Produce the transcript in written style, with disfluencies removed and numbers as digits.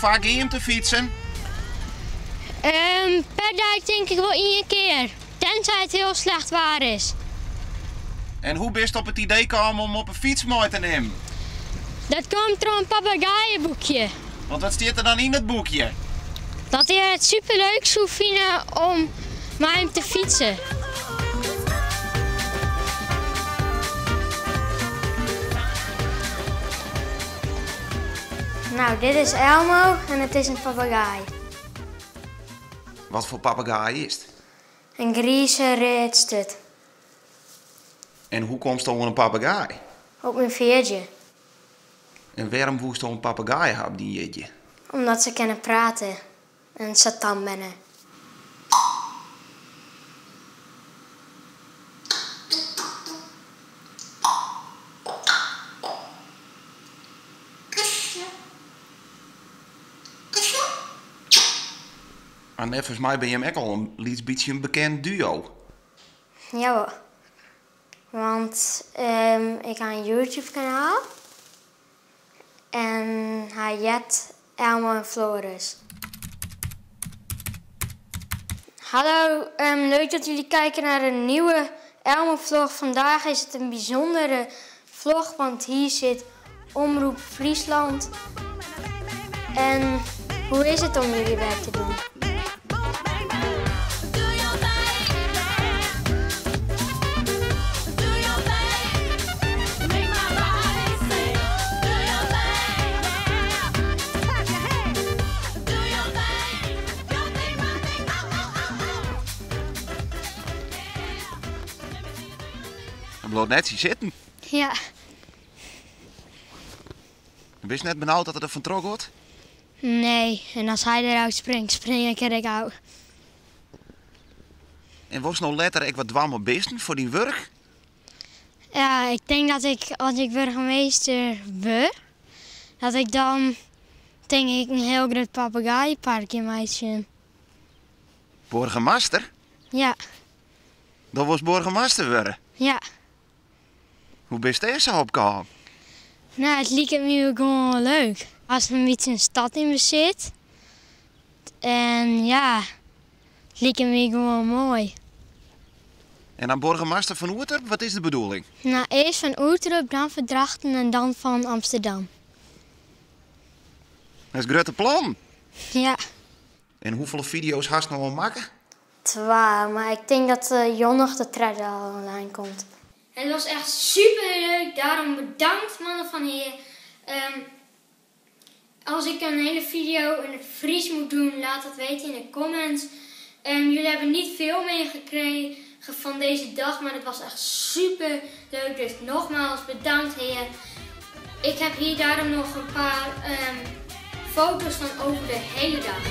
faak gean jim te fytsen? Um, per dei tink ik wol ien kear. Tenzij it hiel slecht waar is. En hoe bist op it idee kaam om op 'e fyts mei te nimmen? Dat komt troch in papegaaieboekje. Want wat stiet der dan yn dat boekje? Dat hy it superleuk soe fine om mei him te fytsen. Nou, dit is Elmo en it is in papegaai. Wat foar papegaai is it? In grize readsturt. En hoe komsto oan in papegaai? Op myn feartje. En wêrom woesto in papegaai ha op dyn jierdei? Omdat se kinne prate en sa tam binne. Mar neffens my bin jim ek al in lyts bytsje in bekend duo. Jawol. Want ik ha in YouTube kanaal en hy heart Elmo en Floris. Hallo, leuk dat jullie kijken naar een nieuwe Elmo vlog. Vandaag is het een bijzondere vlog, want hier zit Omroep Friesland. En hoe is het om jullie werk te doen? Hy bliuwt netsjes sitten. Ja. Bist net benaud dat er der fan troch giet? Nee, en as hy derôf springt, spring ik der ek ôf. En wolst no letter ek wat dwaan mei bisten foar dyn wurk? Ja, ik tink dat ik as ik burgemeester wurd, dat ik dan tink ik in hiel grut papegaaiparkje meitsje. Boargemaster? Ja. Do wolst boargemaster wurde? Ja. Hoe bist dêr sa op kaam? No, it liket my wol gewoan leuk. Hast in bytsje in stad yn besit. En ja, it liket my gewoan moai. En dan boargemaster fan Oerterp, wat is de bedoeling? No, earst fan Oerterp, dan fan Drachten en dan fan Amsterdam. Dat is grutte plan. Ja. En hoefolle fideo's hast no al makke? Twa, mar ik tink dat jûn noch de tredde al online komt. Het was echt super leuk, daarom bedankt mannen van Heer. Als ik een hele video in het Fries moet doen, laat dat weten in de comments. Jullie hebben niet veel meegekregen van deze dag, maar het was echt super leuk. Dus nogmaals bedankt Heer. Ik heb hier daarom nog een paar foto's van over de hele dag.